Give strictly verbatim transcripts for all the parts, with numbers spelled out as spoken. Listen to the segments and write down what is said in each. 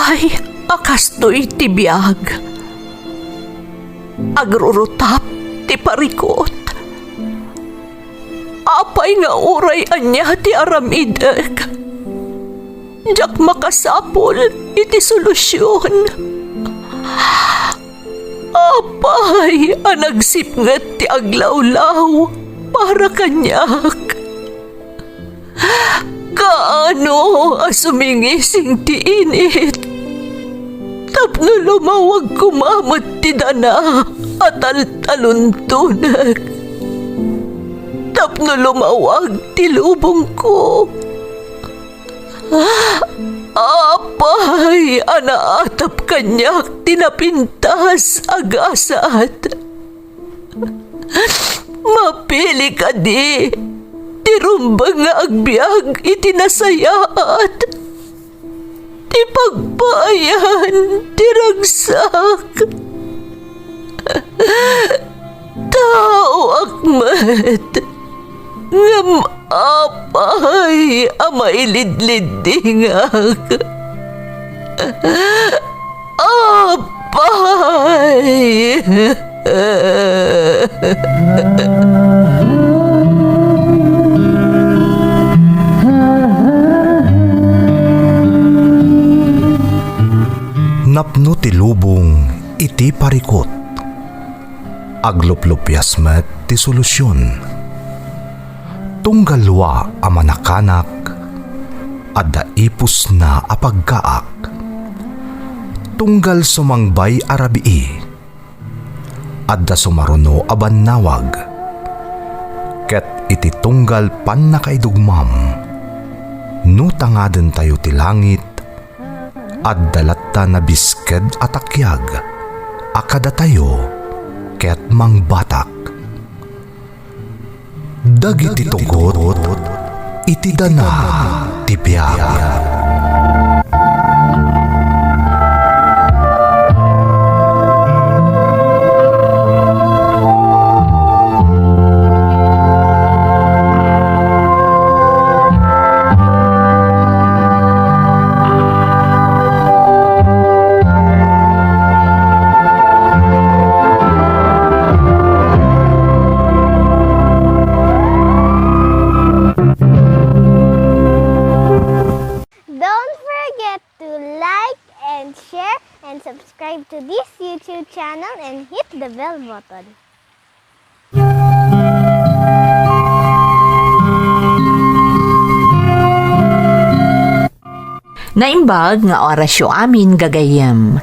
Ay, a kastoy ti biag. Agrurutap ti parikut. Apay nga uray ania ti aramidek, diak makasapul iti solusion. Apay a nagsipnget ti aglawlaw para kaniak? Kaano a sumingising ti init tapno lumawag koma met ti dana a taltaluntonek, tapno lumawag ti lubongko? Apay a naatap kaniak ti napintas a gasat? Mapili kadi ti rumbeng nga agbiag iti nasayaat, ti pagpaayan ti ragsak? Taoak met, ngem apay a mailidliddingak? Apay! Napno ti lubong iti parikut. Agluplupias met ti solusion. Tunggal dua a manakanak, adda ipusna a pagkaak. Tunggal sumangbay a rabii, adda sumaruno a bannawag. Ket iti tunggal pannakaidugmam, no tangadentayo ti langit, adda latta nabisked a takiag a kadatayo ket mangbatak. Dagiti tugot iti dana ti biag. Don't forget to like and share and subscribe to this YouTube channel and hit the bell button. Naimbag nga orasyo amin, gagayyem.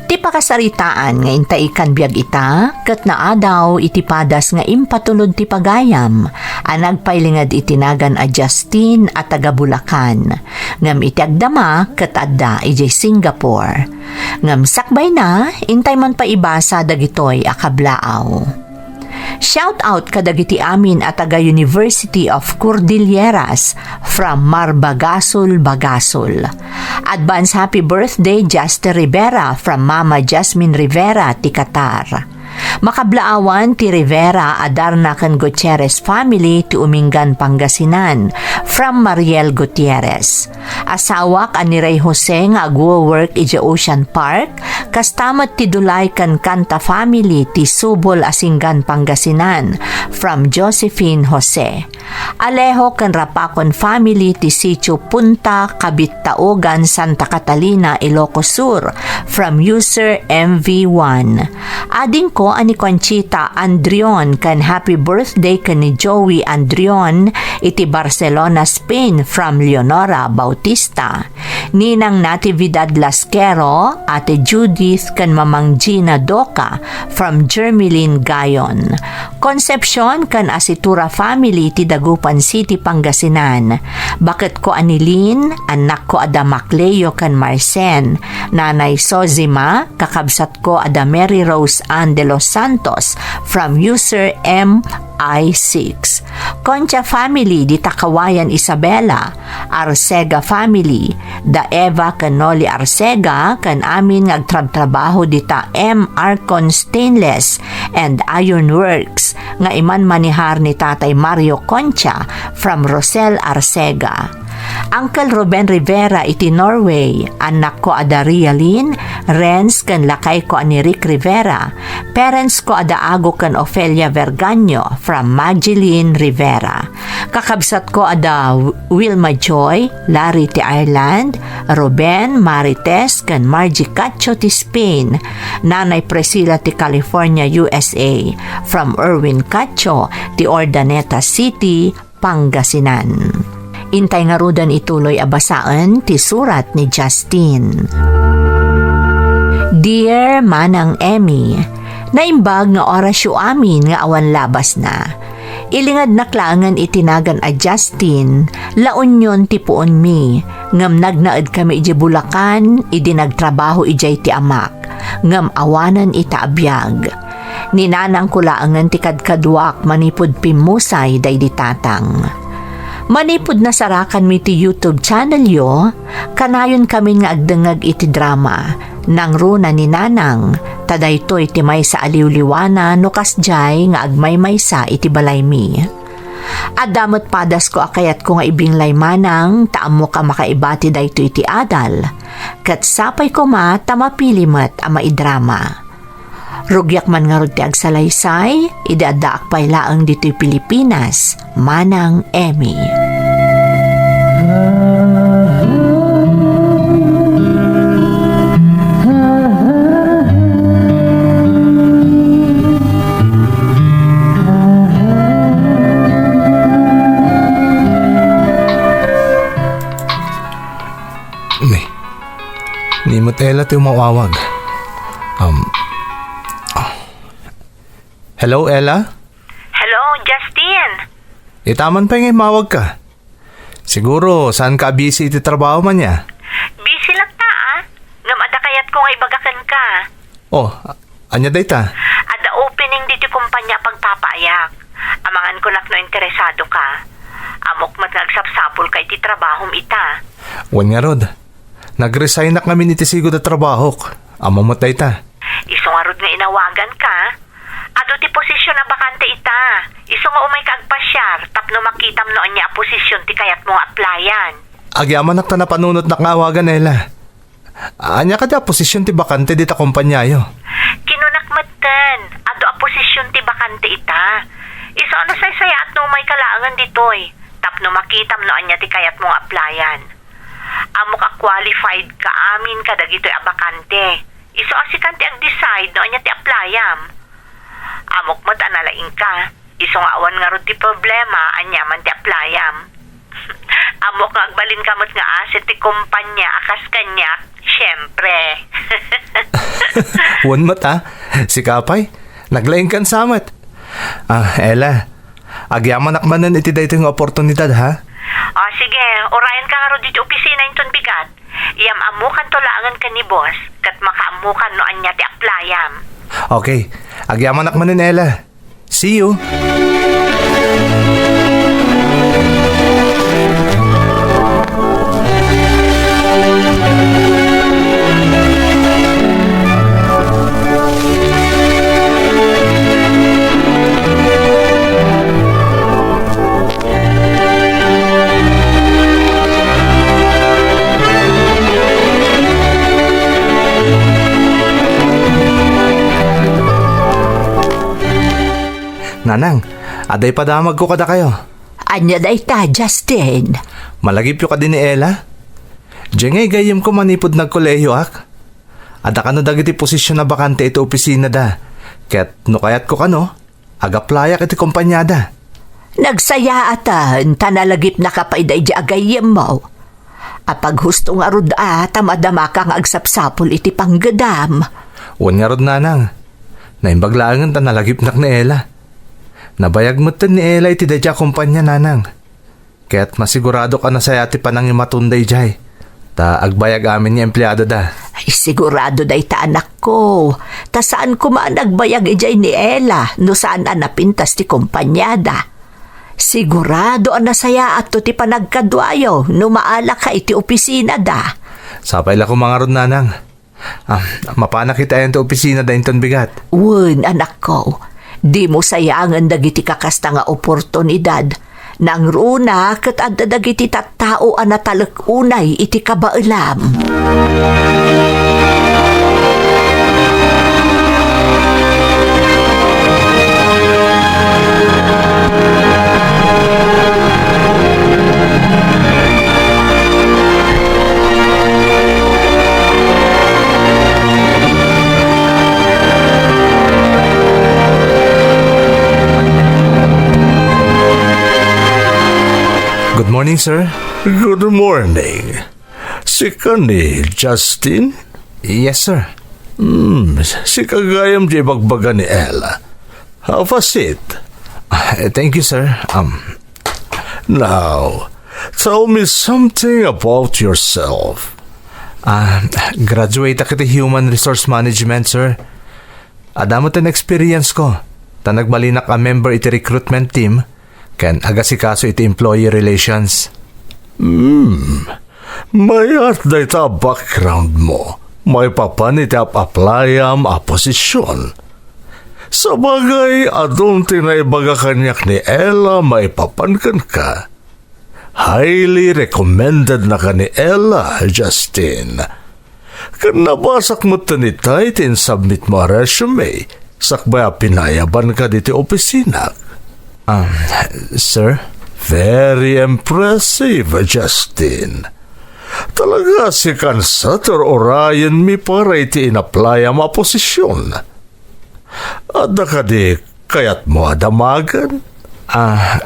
Ti pakasaritaan nga intay ikkan biag ita, ket naadaw iti padas nga impatulod ti pagayam a nagpailinged iti nagan a Justin a taga Bulacan, ngem iti agdama ket adda idiay Singapore. Ngem sakbayna, intay man pay ibasa dagitoy a kablaaw. Shout out kadagiti amin a taga University of Cordilleras from Marbagasol, Bagasol. Advance happy birthday, Justin Rivera, from Mama Jasmine Rivera ti Qatar. Makablaawan ti Rivera a Darna ken Gutierrez family ti Umingan, Pangasinan, from Mariel Gutierrez. Asawak a ni Rey Jose nga agwo-work idiay Ocean Park, kasta met ti Dulay ken Canta family ti Subol, Asingan, Pangasinan, from Josephine Jose. Alejo ken Rapacon family ti Sitio Punta, Cabit Taogan, Santa Catalina, Ilocos Sur, from user M V one. Adingko a ni Conchita Andrion ken happy birthday ken ni Joey Andrion iti Barcelona, Spain, from Leonora Bautista. Ninang Natividad Lasquero, Ate Judith ken Mamang Gina Doca from Germilin Gayon. Concepcion ken Asitura family ti Dagupan City, Pangasinan. Baketko a ni Lin, annakko a da Macleo ken Marcen, Nanay Sozima, kakabsatko a da Mary Rose Ann de los Santos from user M I six. Concha family, dita Kawayan, Isabela. Arcega family, da Eva ken Noli Arcega ken amin nga agtrabtrabaho dita M Arcon Stainless and Iron Works nga imanmanehar ni Tatay Mario Concha from Rosel Arcega. Uncle Ruben Rivera iti Norway, annakko a da Rialin, Renz ken lakayko a ni Rick Rivera, parents ko a da Ago ken Ofelia Vergaño from Magilin Rivera. Kakabsatko a da Wilma Joy, Larry ti Ireland, Ruben, Marites, ken Margie Cacho ti Spain, Nanay Priscilla ti California, U S A, from Erwin Cacho ti Urdaneta City, Pangasinan. Intay ngaruden ituloy a basaen ti surat ni Justin. Dear Manang Emmy, naimbag nga orasyo amin nga awan labasna. Ilingadnak laengen iti nagan a Justin, La Union ti puonmi, ngem nagnaedkami idiay Bulacan idi nagtrabaho idiay ti amak, ngem awanen ita a biag. Ni nanangko laengen ti kadkaduak manipud pimmusay daydi tatang. Manipud nasarakanmi ti YouTube channelyo, kanayon kamin nga agdengngeg iti drama, Nangruna ni Nanang, ta daytoy ti maysa a liwliwana no kasdiay nga agmaymaysa iti balaymi. Adda met padasko a kayatko nga ibinglay, Manang, ta ammok a makaibati daytoy iti adal. Ket sapay koma ta mapili met a maidrama. Rugiak man ngarud ti agsalaysay, idi addaak pay laeng ditoy Pilipinas, Manang Emmy. Ni, ni met Ella ti umawawag. Um, hello, Ella? Hello, Justin. Ita man pay nga immawagka. Siguro, saanka a busy iti trabaho man ya? Busy latta, ah. Ngem adda kayatko nga ibaga kenka. Oh, a-, ania dayta? Adda opening ditoy kompania a pagpapaayak. Amangan ko nak no interesado ka. Ammok met nga agsapsapulka iti trabahom ita. Wen ngarud. Nagresignak ngamin iti sigud a trabahok. Ammom met dayta. Isu ngarud nga inawaganka. Adu ti posision a bakante ita. Isu nga umayka agpasiar tapno makitam no ania a posision ti kayatmo nga applyan. Agyamanak ta napanunotnak nga awagan, Ella. Ania kadi a posision ti bakante dita kompaniayo? Kinunak metten, adu a posision ti bakante ita. Isu a nasaysayaat no umayka laengen ditoy, tapno makitam no ania ti kayatmo nga applyan. Ammok a qualified ka amin kadagitoy a bakante. Isu a sikan ti ag-decide no ania ti applyam. Ammok met a nalaingka. Isu nga awan ngarud ti problema, ania man ti applyam. Ammok nga agbalinka met nga asset ti kompania a kas kaniak, siempre. Wen met, a. Sika pay, naglaingkan sa met. Ah, Ella, agyamanak manen iti daytoy nga oportunidad, ha? Ah, sige, urayenka ngarud iti opisina inton bigat. Iam-ammokanto laengen ken ni boss, ket makaammokan no ania ti applyam. Okay, agyamanak manen, Ella. See you. Nanang, adda ipadamagko kadakayo. Ania dayta, Justin? Malagipyo kadi ni Ella? Diay nga igayyemko manipud nagkolehiyoak. Adda kano dagiti posision a bakante iti opisinada. Ket no kayatko kano, ag-applyak iti kompaniada. Nagsayaatan ta nalagipnaka pay daydi a gayyemmo. Apaghusto ngarud a ta madamaka nga agsapsapul iti panggedam. Wen ngarud, nanang. Naimbag laengen ta nalagipnak ni Ella. Nabayag metten ni Ella iti daydi a kompania, nanang. Ket masiguradok a nasayaat ti panangimatonda idiay, ta agbayag amin nga empleadoda. Ay, sigurado dayta, anakko. Ta saan koma a nagbayag idiay ni Ella no saan a napintas ti kompaniada. Sigurado a nasayaatto ti panagkaduayo no maalaka iti opisinada. Sapay la koma ngarud, nanang. Ah, mapanak itaen ti opisinada inton bigat. Wen, anakko, dimo sayangen dagiti kakasta nga oportunidad. Nangruna ket adda dagiti tattao a natalek unay iti kabaelam. Good morning, sir. Good morning. Sika ni Justin? Yes, sir. Hmm, sika gayam ti ibagbaga ni Ella. Have a seat. Ah, thank you, sir. Um, Now, tell me something about yourself. Ah, graduate ak iti Human Resource Management, sir. Adda met ti experience ko, ta nagbalinak a member iti recruitment team ken agasikaso iti employee relations. Hmm. Mayat dayta a background mo maipapan iti ap-aplayam a posisyon. Sabagay, adun ti naibaga kaniak ni Ella maipapan kenka. Highly recommended naka ni Ella, Justin. Ken nabasak met ten itay ti insubmit mo a resume sakbay a pinayabanka diti opisina. Um, sir? Very impressive, Justin. Talaga sikan sa ti ur-urayenmi para iti inaplayam a posisyon. Adda kadi kayatmo a damagen? Ah,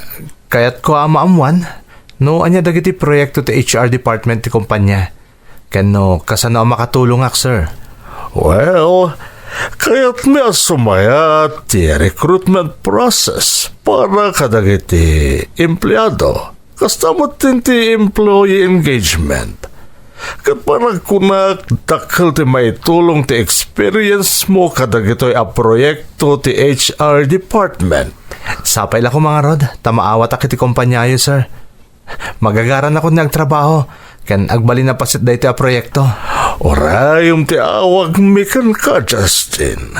kayatko a maammuan no ania dagiti proyekto ti H R department ti kumpanya, ken no kasano a makatulongak, sir. Well, kayatmi a sumayat ti recruitment process para kadagiti empleado. Kasta met ti employee engagement. Ket panagkunak, dakkel ti maitulong ti experience mo kadagitoy a proyekto ti H R department. Sapay la koma ngarud, ta maawatak iti kompanyayo, sir. Magagaranakon nga agtrabaho, ken agbalin a paset daytoy a proyekto. Urayem ti awagmi kenka, Justin.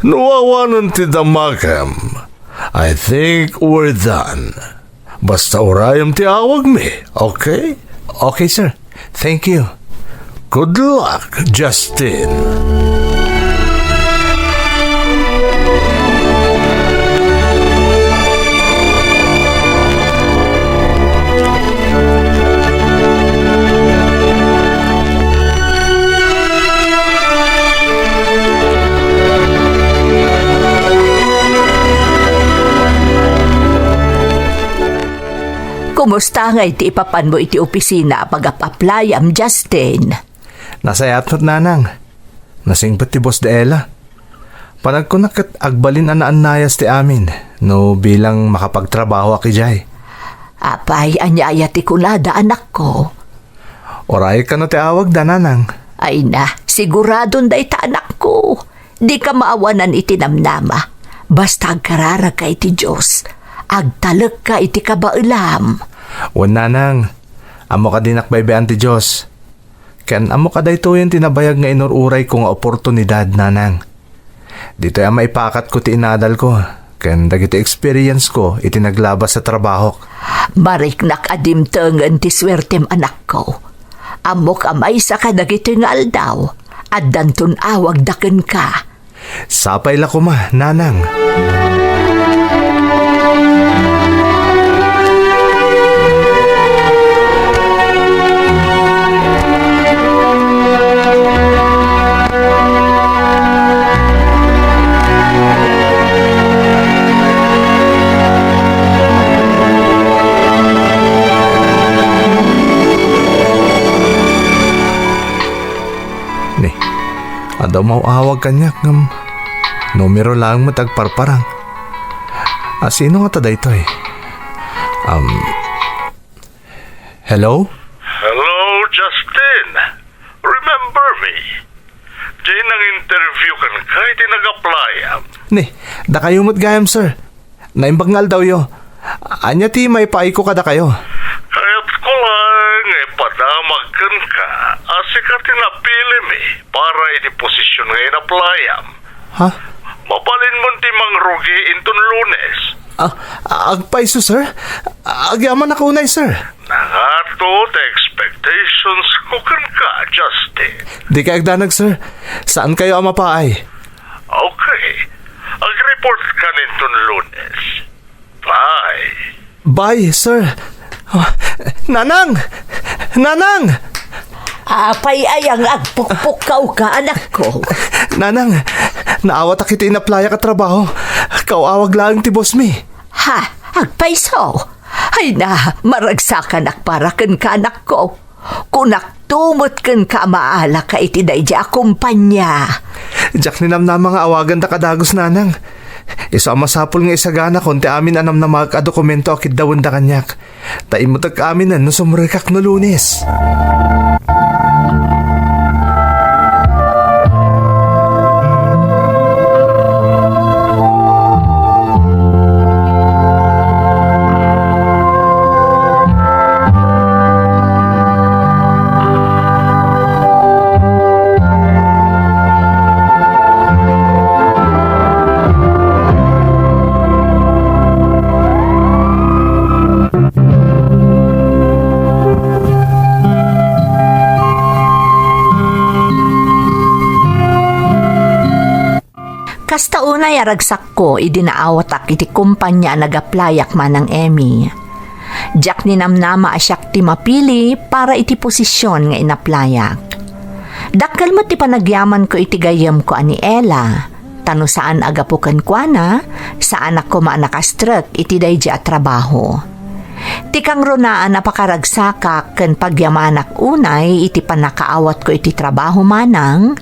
No awanen ti damagem, I think we're done. Basta urayem ti awagmi, okay? Okay, sir. Thank you. Good luck, Justin. Kumusta ngay ti ipapanmo iti opisina a pagap-aplayam, Justin? Nasayaat met, nanang. Nasingpet ti boss da Ella. Panagkunak ket agbalin a naannayas ti amin no bilang makapagtrabahoak idiay. Apay, ania aya ti kunada, anakko? Urayek kano ti awagda, nanang. Ay na, siguradon dayta, anakko. Dika maawanan iti namnama. Basta agkararagka iti Dios. Agtalekka iti kabaelam. Wen, nanang, ammok a dinak baybay-an ti Dios. Ken ammok a daytoyen ti nabayag nga inur-urayko nga oportunidad, nanang. Ditoy a maipakatko ti inadalko ken dagiti experience ko iti naglabas a trabahok. Mariknak a dimtengen ti suertem, anakko. Ammok a maysa kadagitoy nga aldaw, addanton awagda kenka. Sapay la koma, nanang. Ni, adda umaw-awag kaniak ngem numero laeng met agparparang. A, sino ngata daytoy? Um, hello? Hello, Justin. Remember me? Diay nang-interview kenka iti nag-apply-am. Ni, dakayo met gayam, sir. Naimbag nga aldawyo. Ania ti maipaayko kadakayo? Kayatko laeng nga ipadamag kenka a sika ti napilimi para iti posisyon nga in-apply-am. Ha? Mabalinmon ti mangrugi inton Lunes. Ah, agpayso, sir. Agyamanak unay, sir. Nangatoy ti expectations ko kenka, Justin. Dikay agdanag, sir. Saankayo a mapaay. Okay. Agreport ka inton Lunes. Bye. Bye, sir. Ah, Nanang! Nanang! Apay aya nga agpukpukkawka, anakko? Nanang, naawatak iti inaplayak a trabaho. Kaaw-awag laeng ti boss mi. Ha? Agpayso? Ay na, maragsakanak para kenka, anakko. Kunakto met kenka a maalaka iti daydiay a kompania. Diak ninamnama nga awagandak a dagus, Nanang. Isu a masapul nga isaganakon ti amin a namnamaek a dokumento a kiddawenda kaniak. Ta immutek aminen no sumrekak no Lunes. Kasta unay a ragsakko idi naawatak iti kompania a nagaplayak, Manang Emmy. Diak ninamnama a siak ti mapili para iti posisyon nga inaplayak. Dakkel met ti panagyamanko iti gayyemko a ni Ella, ta no saan a gapu kenkuana, saanak koma a nakastrek iti daydiay a trabaho. Ti kangrunaan a pakaragsakak ken pagyamanak unay iti pannakaawatko iti trabaho, Manang,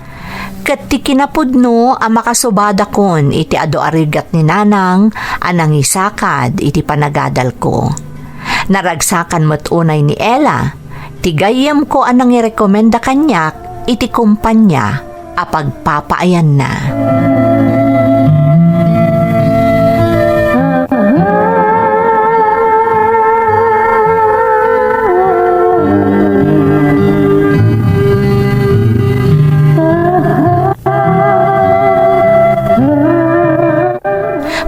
ket ti kinapudno a makasubadakon iti adu a rigat ni Nanang a nangisakad iti panagadalko. Naragsakan met unay ni Ella, ti gayyemko a nangirekomenda kaniak iti kompania a pagpapaayanna.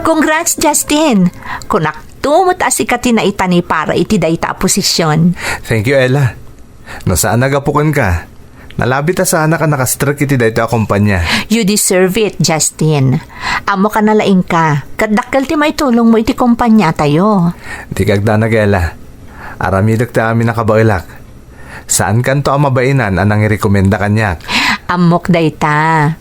Congrats, Justin! Kunakto met a sika ti naitani para iti dayta a posisyon. Thank you, Ella. No saan a gapu kenka, nalabit a saanak a nakastrek iti daytoy a kompania. You deserve it, Justin. Ammok a nalaingka, ket dakkel ti maitulongmo iti kompaniatayo. Dika agdanag, Ella. Aramidek ti amin a kabaelak. Saankanto a mabainan a nangirekomenda kaniak. Ammok dayta.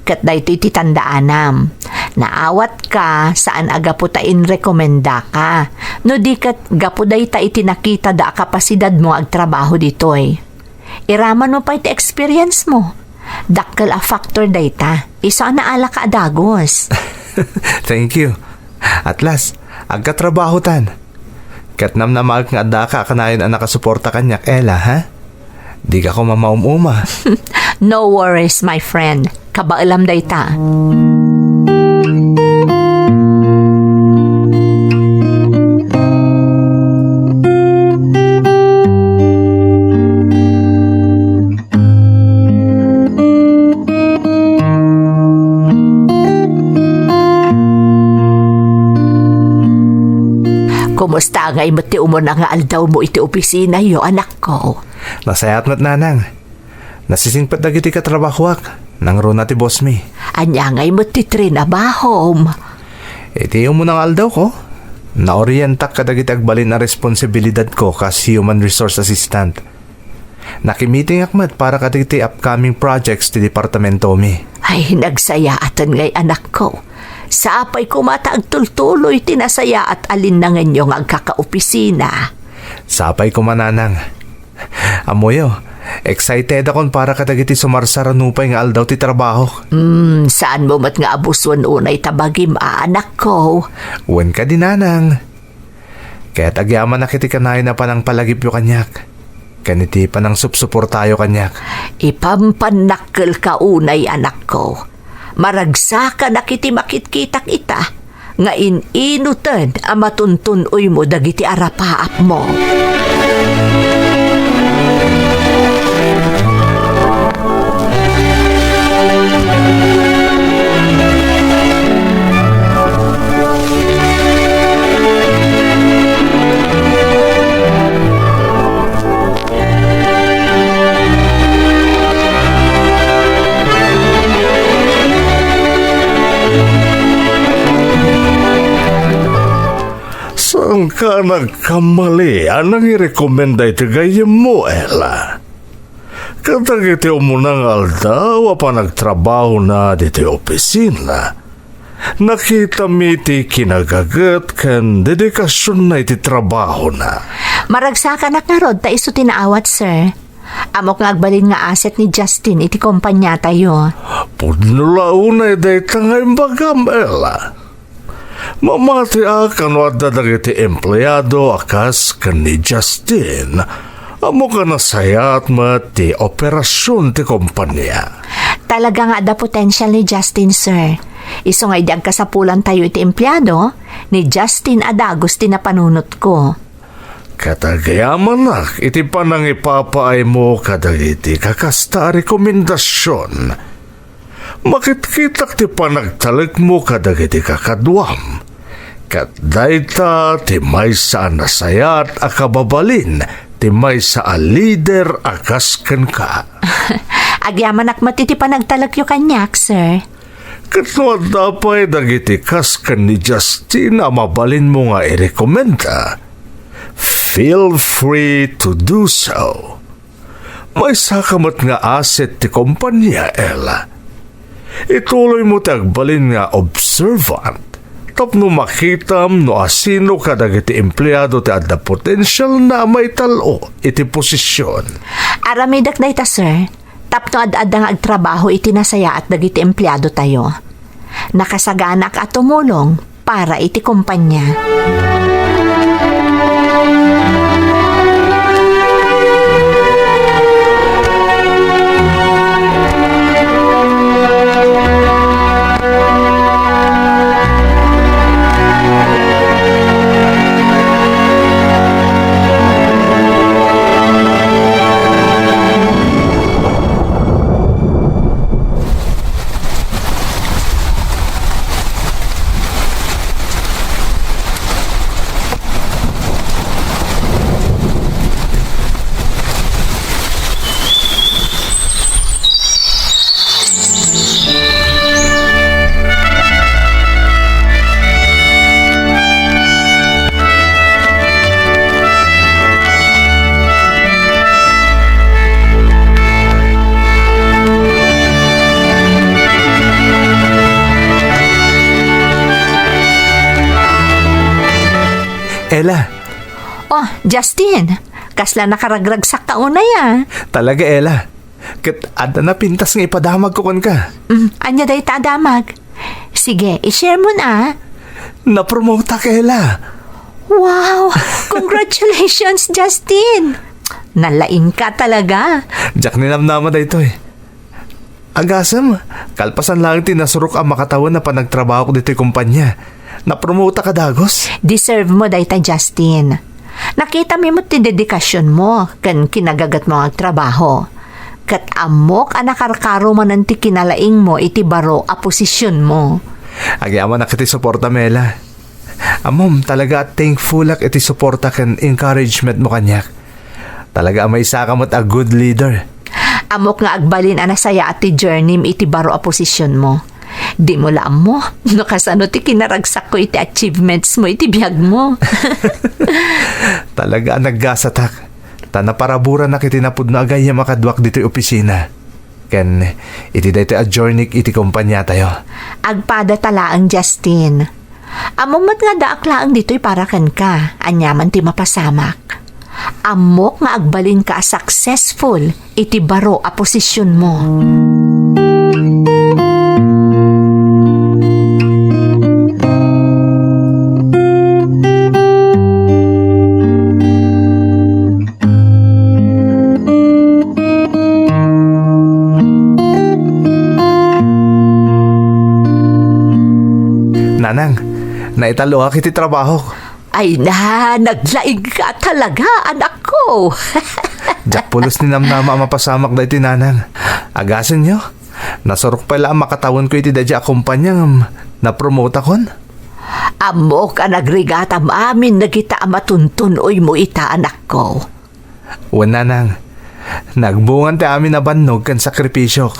Ket daytoy ti tandaanam. Naawatka, saan a gapu ta inrekomendaka. No di ket gapu dayta iti nakitada a kapasidadmo nga agtrabaho ditoy. Iramanmo pay ti experience mo. Dakkel a factor dayta. Isu a naalaka a dagus. Thank you. At last, agkatrabahotan. Ket namnamaek nga addaka a kanayon a nakasuporta kaniak, Ella, ha? Dika koma maum-uma. No worries, my friend. Kabaelam dayta. Kumusta ngay met ti umuna nga aldawmo iti opisinayo, anakko? Nasayaat met, Nanang. Nasisingpet dagiti katrabahoak. Nangruna ti boss mi. Ania ngay met ti trinabahom? Iti umuna nga aldawko, naorientak kadagiti agbalin a responsibilidadko kas human resource assistant. Nakimitingak met para kadagiti upcoming projects ti departamentomi. Ay, nagsayaaten ngay, anakko. Sapay koma ta agtultuloy ti nasayaat a linnangenyo nga agkakaopisina. Sapay koma, Nanang. Ammoyo, excited akon para kadagiti sumarsara nupay nga aldaw ti trabaho. Hmm, saanmo met nga abusuen unay ta bagim, anakko? Wen kadi, Nanang. Ket agyamanak iti kanayon a panangpalagipyo kaniak, ken iti panangsupsuportayo kaniak. Ipampannakkelka unay, anakko. Maragsakanak iti makitkitak ita, nga in-inuten a matuntun-oymo dagiti arapaapmo. Ka nagkamali a nangirekomenda iti gayyemmo, Ella. Kadagiti umuna nga aldaw a panagtrabahona ditoy opisina, nakitami ti kinagaget ken dedikasionna iti trabahona. Maragsakanak ngarud ta isu ti naawat, sir. Ammok nga agbalin nga asset ni Justin iti kompaniatayo. Pudno la unay dayta nga imbagam, Ella. Mamatiak a no adda dagiti empleado a kas ken ni Justin, ammok a nasayaat met ti operasion ti kompania. Talaga nga adda potensial ni Justin, sir. Isu nga idi agkasapulantayo iti empleado, ni Justin a dagus ti napanunotko. Ket agyamanak iti panangipapaaymo kadagiti kakasta a rekomendasion. Makitkitak ti panagtalekmo kadagiti kakaduam, ket dayta ti maysa a nasayaat a kababalin ti maysa a lider a kas kenka. Agyamanak met iti panagtalekyo kaniak, sir. Ket no adda pay dagiti kas ken ni Justin a mabalinmo nga irekomenda, feel free to do so. Maysaka met nga asset ti kompania, Ella. Ituloymo ti agbalin nga observant tapno makitam no asino kadagiti empleado ti adda potensialna a maital-o iti posision. Aramidek dayta, sir, tapno ad-adda nga agtrabaho iti nasayaat dagiti empleadotayo. Nakasaganaak a tumulong para iti kompania. Ella. Oh, Justin, kasla nakaragragsakka unay, ah. Talaga, Ella. Ket adda napintas nga ipadamagko kenka. Mm, ania dayta a damag? Sige, i-share mon, ah. Napromoteak, Ella. Wow! Congratulations, Justin! Nalaingka talaga. Diak ninamnama daytoy. Agasem, kalpasan laeng ti nasurok a makatawen a panagtrabahok ditoy kompania, napromoteak a dagus. Deserve mo dayta, Justin. Nakitami met ti dedikasionmo ken kinagagetmo nga agtrabaho. Ket ammok a nakarkaro manen ti kinalaingmo iti baro a posisionmo. Agyamanak iti suportam, Ella. Ammom, talaga a thankfulak iti suporta ken encouragementmo kaniak. Talaga a maysaka met a good leader. Ammok nga agbalin a nasayaat ti journeyem iti baro a posisionmo. Dimo la ammo no kasano ti kinaragsakko iti achievementsmo iti biagmo. Talaga a naggasatak, ta naparaburanak iti napudno a gayyem a kaduak ditoy opisina. Ken iti daytoy a journey iti kompaniatayo. Agpadata laeng, Justin. Ammom met nga addaak laeng ditoy para kenka, aniaman ti mapasamak. Ammok nga agbalinka a successful iti baro a posisionmo. Nanang, naital-oak iti trabahok. Ay na, naglaingka talaga, anakko. Diak pulos ninamnama a mapasamak daytoy, Nanang. Agasenyo, nasurok pay la a makatawenko iti daydiay a kompania ngem napromotakon. Ammok a nagrigatam amin dagita a matuntun-oymo ita, anakko. Wen, Nanang, nagbungan ti amin a bannog ken sakripisiok.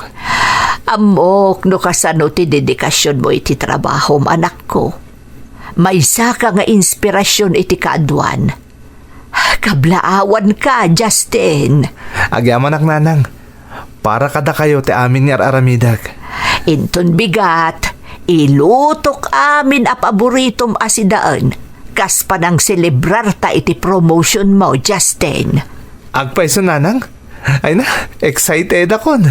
Ammok no kasano ti dedikasionmo iti trabahom, anakko. Maysaka nga inspirasyon iti kaaduan. Kablaawanka, Justin. Agyamanak, Nanang. Para kadakayo ti amin nga ar-aramidek. Inton bigat, ilutok amin a paboritom a sidaen, kas panangselebrarta iti promotion mo, Justin. Agpayso, Nanang? Ay na, excited akon.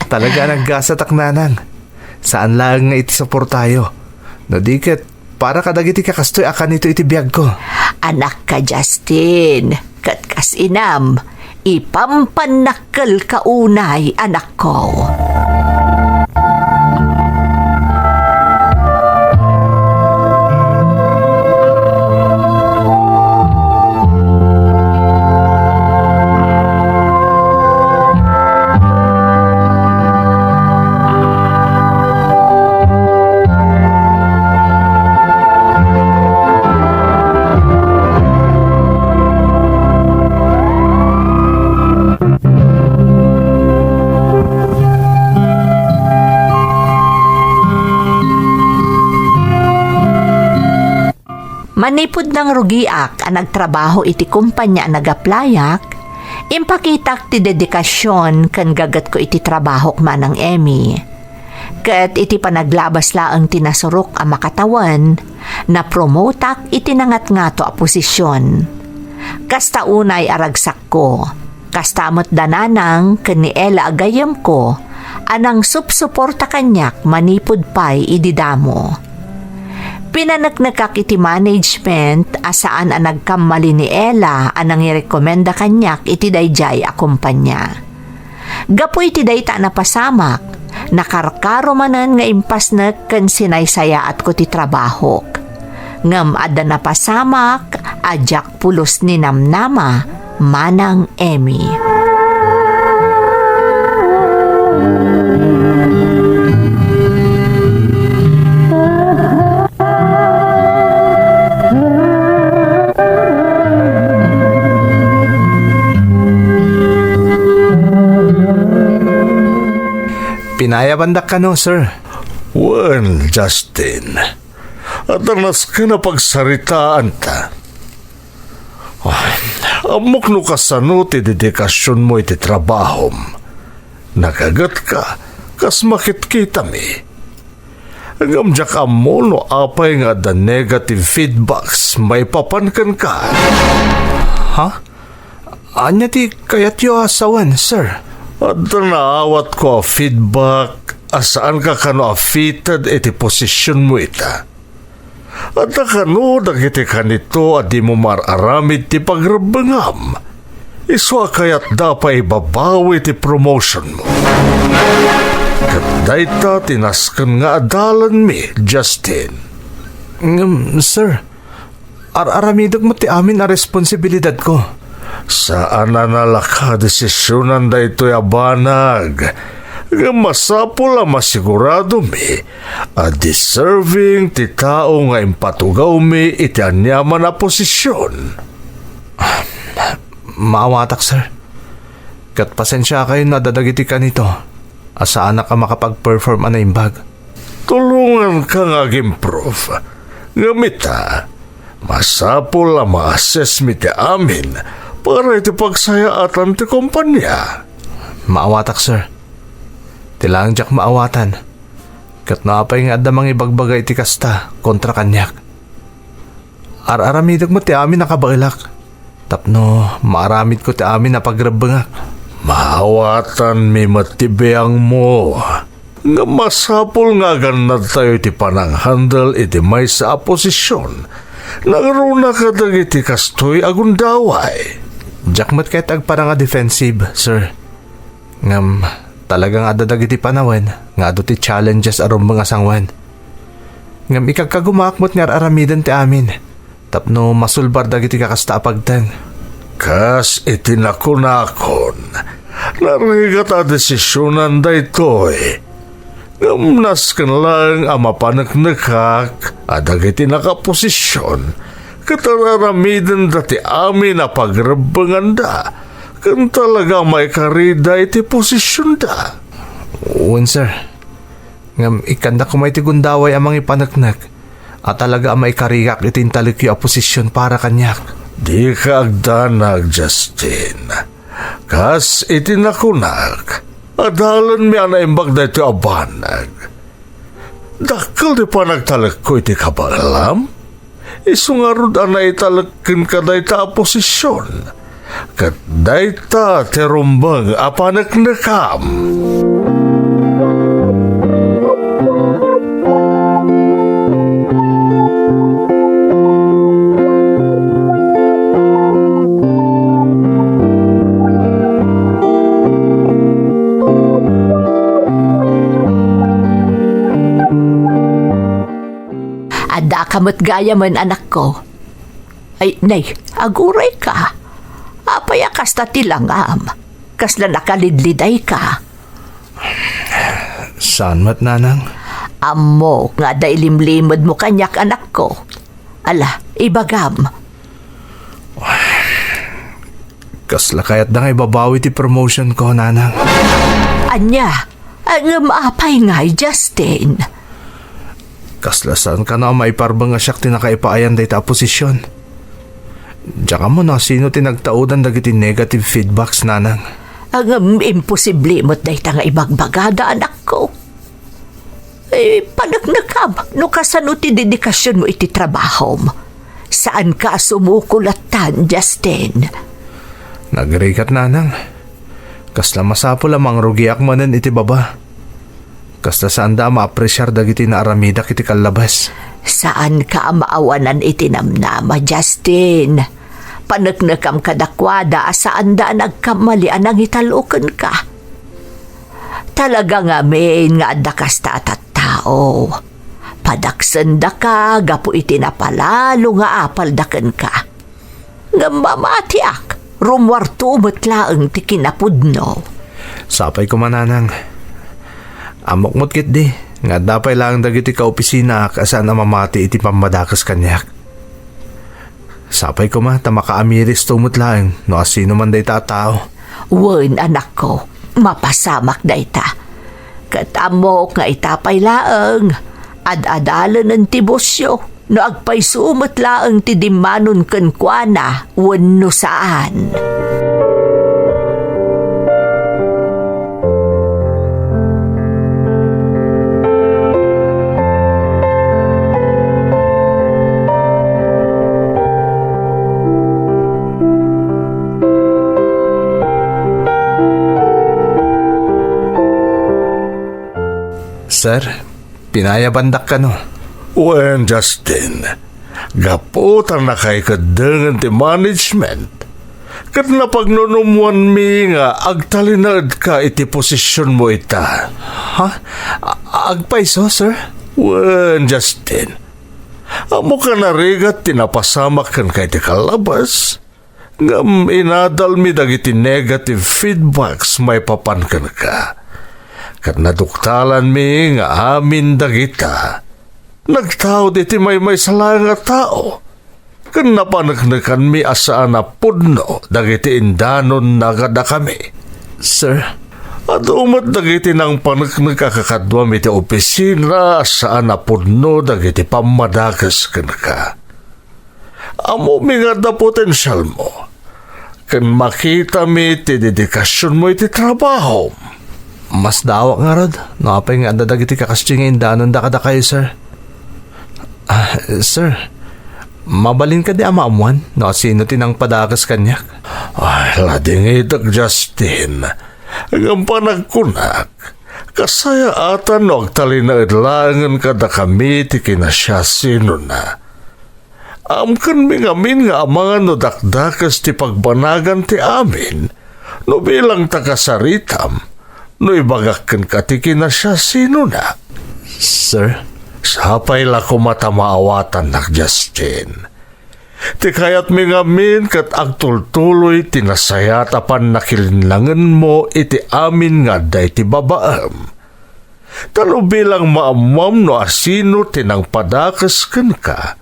Talaga a naggasatak, Nanang. Saan laeng nga iti suportayo. No di ket, para kadagiti kakastoy a kanito iti biagko. Anakka, Justin, ket kas inam, ipampannakkelka unay, anakko. Manipud nangrugiak a nagtrabaho iti kompania a nag-applyak, impakitak ti dedikasion ken gagetko iti trabahok, Manang Emmy. Ket iti panaglabas laeng ti nasurok a makatawen, napromotak iti nangatngato a posision. Kasta unay a ragsakko, kasta met da Nanang ken ni Ella a gayyemko a nangsupsuporta kaniak manipud pay idi damo. Pinaneknekak iti management a saan a nagkammali ni Ella a nangirekomenda kaniak iti daydiay a kompania. Gapu iti dayta a napasamak, nakarkaro manen nga impasnek ken sinaysayaatko ti trabahok. Ngem adda napasamak a diak pulos ni namnama, Manang Emmy. Pinayabandak kano, sir. Wen, Justin. Adda nasken a pagsaritaanta. Ay, ammok no kasano ti dedikasionmo iti trabahom. Nagagetka, kas makitkitami. Ngem diak ammo no apay nga adda negative feedbacks maipapan kenka. Ha? Ania ti kayatyo a sawen, sir? Adda naawatko a feedback a saanka kano a fitted iti posisionmo ita. Adda kano dagiti kanito a dimo mar-aramid ti pagrebbengam. Isu a kayatda pay ibabawi ti promotionmo. Ket dayta ti nasken nga adalanmi, Justin. Ngem, sir, ar-aramidek met ti amin a responsibilidadko. Saan a nalaka a desisionan daytoy a banag. Ngem masapul a masiguradomi a deserving ti tao nga impatugawmi iti aniaman a posision. Maawatak, sir. Ket pasensiakayon no adda dagiti kanito a saanak a makapag-perform a naimbag. Tulonganka nga ag-improve. Ngem ita, masapul a ma-assessmi ti amin para iti pagsayaatan ti kompania. Maawatak, sir. Ti laeng diak maawatan. Ket no apay nga adda mangibagbaga iti kasta kontra kaniak, ar-aramidek met ti amin a kabaelak tapno maaramidko ti amin a pagrebbengak. Maawatanmi met ti biangmo. Ngem masapul nga agannadtayo iti panang-handle iti maysa a posision. Nangruna kadagiti kastoy a gundaway. Diak met ket agparang a defensive, sir. Ngem talaga nga adda dagiti panawen nga adu ti challenges a rumbeng a sanguen. Ngem ikagkagumaak met nga ar-aramiden ti amin tapno masulbar dagiti kakasta a pagteng. Kas iti nakunakon, narigat a desisionan daytoy. Ngem nasken laeng a mapaneknekak a dagiti nakaposision ket ar-aramidenda ti amin a pagrebbenganda ken talaga a maikarida iti posisionda. Wen, sir. Ngem ikkanda koma iti gundaway a mangipaneknek a talaga a maikarigak iti intalekyo a posisyon para kaniak. Dika agdanag, Justin. Kas iti nakunak, adalanmi a naimbag daytoy a banag. Dakkel ti panagtalekko iti kabaelam. Isu ngarud a naitalek kenka dayta a posisyon, ket dayta ti rumbeng a paneknekam. Addaka met gayamen, anakko. Ay, nay, agurayka. Apay a kasta ti langam? Kasla nakalidlidayka? Saan met, nanang? Ammok nga adda ilimlimedmo kaniak, anakko. Ala, ibagam. Kasla kayatda nga ibabawi ti promotion ko, nanang. Ania? Ngem apay ngay, Justin? Kasla saan kano a maiparbeng a siak ti nakaipaayan dayta a posisyon. Diak ammo no sino ti nagtaudan dagiti negative feedbacks, nanang. Ngem imposible met dayta nga ibagbagada, anakko. Eh, paneknekam no kasano ti dedikasionmo iti trabahom. Saanka a sumukol lattan, Justin. Nagrigat, nanang. Kasla masapul a mangrugiak manen iti baba. Kasla saanda a maapresiar dagiti naaramidak iti kallabas. Saanka a maawanan iti namnama, Justin. Paneknekam kadakuada a saanda a nagkammali a nangital-o kenka. Talaga ngamin nga adda kasta a tattao. Padaksendaka gapu iti napalalo nga apalda kenka. Ngem mamatiak, rummuarto met laeng ti kinapudno. Sapay koma, nanang. Ammok met ketdi nga adda pay laeng dagiti kaopisinaak a saan a mamati iti pammadakes kaniak. Sapay koma ta makaamiristo met laeng no asino man dayta a tao. Wen, anakko, mapasamak dayta. Ket ammok nga ita pay laeng, ad-adalenen ti busyo no agpayso met laeng ti dimmanon kenkuana wenno saan. Sir, pinayabandak kano? Wen, Justin, gapu ta nakaikeddengen ti management, ket napagnunummoanmi nga agtalinaedka iti posisionmo ita. Ha? A-, agpayso, sir? Wen, Justin, ammok a narigat ti napasamak kenka iti kallabas, ngem inadalmi dagiti negative feedbacks maipapan kenka. Ket naduktalanmi nga amin dagita nagtaud iti maymaysa laeng a tao, ken napaneknekanmi a saan a pudno dagiti indanonna kadakami. Sir? Adu met dagiti nangpaneknek a kakaduam iti opisina a saan a pudno dagiti pammadakes kenka. Ammomi nga adda potensialmo, ken makitami ti dedikasionmo iti trabahom. Masdaawak ngarud no apay nga adda dagiti kakasdi nga indanonda kadakayo, sir. Ah, sir, mabalin kadi a maammuan no asino ti nangpadakes kaniak? Ay, ladingitek, Justin. Ngem panagkunak, kasayaatan no agtalinaed laengen kadakami ti kinasiasinona. Amkenmi ngamin nga amangan no dakdakes ti pagbanagan ti amin, no bilang ta kasaritam, no ibagak kenka ti kinasiasinona. Sir? Sapay la koma ta maawatannak, Justin. Ti kayatmi ngamin ket agtultuloy ti nasayaat a pannakilinnangenmo iti amin nga adda iti babaem. Ta no bilang maammuam no asino ti nangpadakes kenka,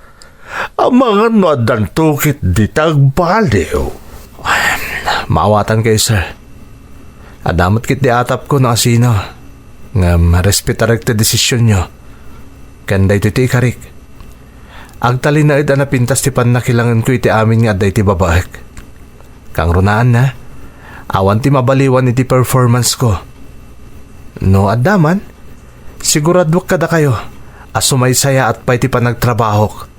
amangan no addanto ketdi ti agbaliw. Maawatan kayo, sir. Adda met ketdi atapko no asino. Ngem respetarek ti desisionyo. Ken daytoy ti ikarik. Agtalinaed a napintas ti pannakilangenko iti amin nga adda iti babaek. Kangrunaanna, awan ti mabaliwan iti performance ko. No adda man, siguraduak kadakayo a sumaysayaat pay ti panagtrabahok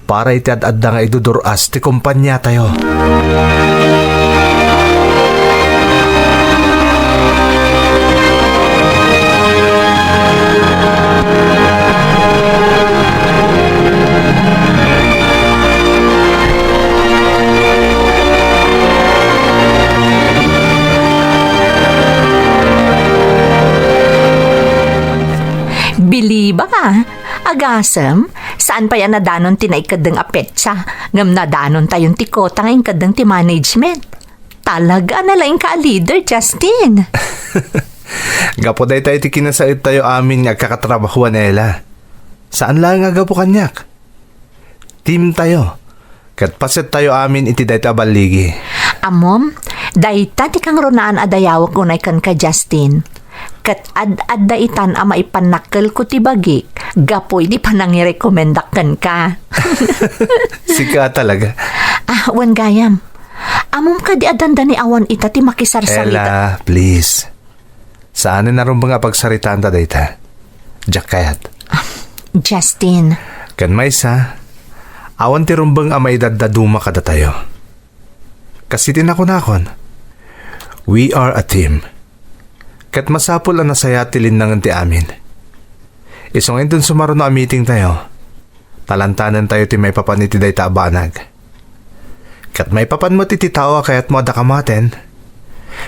para iti ad-adda nga idudur-as ti kompaniatayo. Bilibak a, agasem, saan pay a nadanon ti naikeddeng a petsa, ngem nadanontayon ti kota nga inkeddeng ti management. Talaga a nalaingka a leader, Justin. Gapu dayta iti kinasaettayo amin nga agkakatrabahuan, Ella. Saan laeng a gapu kaniak. Team tayo. Ket pasettayo amin iti dayta a balligi. Ammom, dayta ti kangrunaan a dayawek unay kenka, Justin. Ket ad-adda itan a maipannakkelko ti bagik gapu iti panangirekomendak kenka. Sika talaga. Ah, wen gayam. Ammom kadi a dandani awan ita ti makisarsarita? Ella, please. Saanen a rumbeng a pagsaritaanta dayta. Diak kayat. Justin. Ken maysa, awan ti rumbeng a maidaddaduma kadatayo. Kas iti nakunakon, we are a team. Ket masapul a nasayaat ti linnangen ti amin. Isu nga inton sumaruno a meeting tayo, talantanentayo ti maipapan iti dayta a banag. Ket maipapan met iti tao a kayatmo a dakamaten,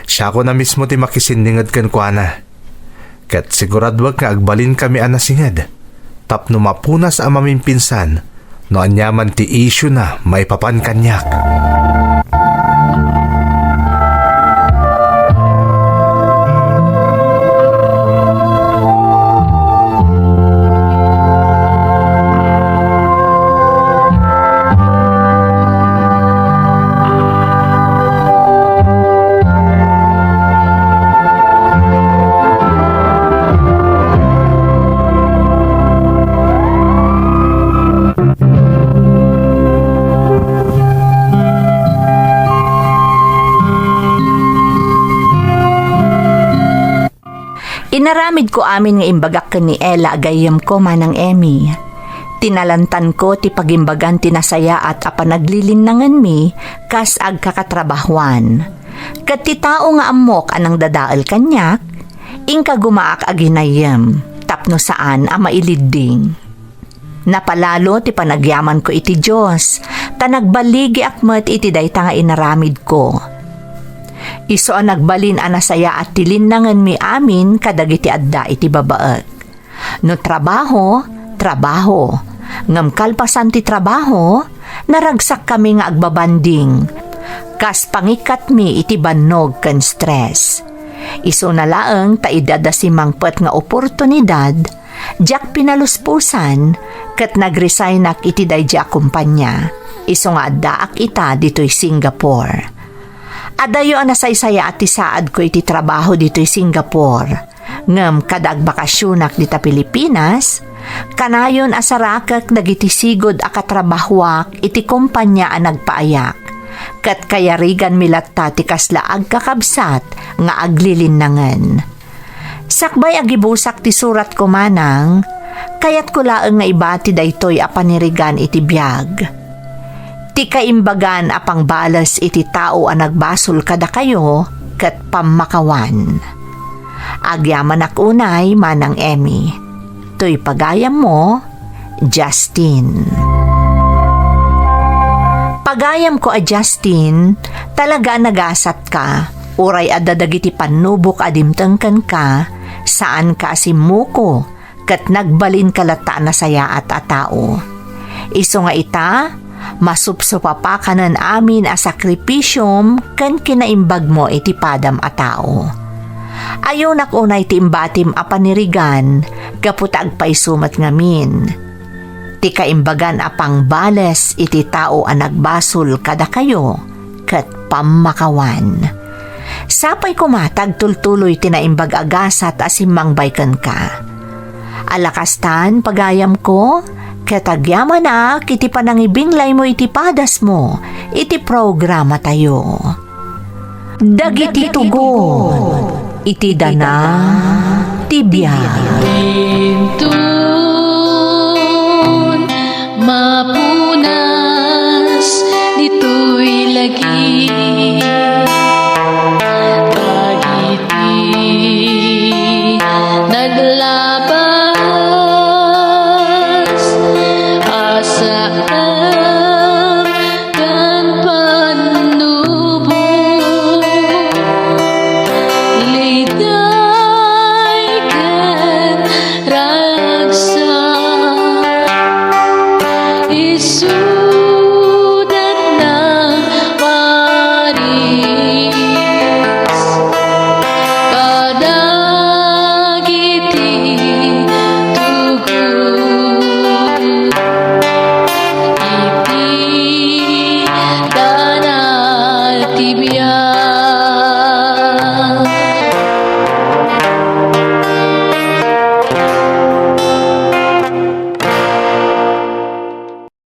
siakon a mismo ti makisinninged kenkuana. Ket siguraduek nga agbalinkami a nasinged tapno mapunas a mamimpinsan no aniaman ti issue na maipapan kaniak. Inaramidko amin nga imbagak ken ni Ella a gayyemko, Manang Emmy. Tinalantanko ti pagimbagan ti nasayaat a panaglilinnangenmi kas agkakatrabahuan. Ket ti tao nga ammok a nangdadael kaniak, inkagumaak a ginayyem tapno saan a mailidding. Napalalo ti panagyamanko iti Dios, ta nagballigiak met iti dayta nga inaramidko. Isu a nagbalin a nasayaat ti linnangenmi amin kadagiti adda iti babaek. No trabaho, trabaho. Ngem kalpasan ti trabaho, naragsakkami nga agbabanding. Kas pangikkatmi iti bannog ken stress. Isuna laeng ta idi adda simmangpet nga oportunidad, diak pinalusposan ket nagresignak iti daydi a kompania. Isu nga addaak ita ditoy Singapore. Adayo a nasaysayaat ti saadko iti trabaho ditoy Singapore. Ngem kada agbakasionak dita Pilipinas, kanayon a sarakek dagiti sigud a katrabahuak iti kompania a nagpaayak, ket kayariganmi latta ti kasla agkakabsat nga aglilinnangen. Sakbay a gibusak ti suratko, Manang, kayatko laeng nga ibati daytoy a panirigan iti biag. Ti kaimbagan a pangbales iti tao a nagbasol kadakayo ket pammakawan. Agyamanak unay, Manang Emmy. Toy pagayammo, Justin. Pagayamko a Justin, talaga a nagasatka, uray adda dagiti pannubok a dimteng kenka, saanka a simmuko, ket nagbalinka latta a nasayaat a tao. Isu nga ita, masupsupapakanen amin a sakripisiom ken kinaimbagmo iti padam a tao. Ayonak unay ti imbatim a panirigan gapu ta agpayso met ngamin. Ti kaimbagan a pangbales iti tao a nagbasol kadakayo ket pammakawan. Sapay koma ta agtultuloy ti naimbag a gasat a simmangbay kenka. Ala kastan, pagayamko, Ket agyamanak iti panangibinglaymo iti padasmo iti programatayo. Dagiti tugon iti dana ti biag. Inton mapunas ditoy lagi.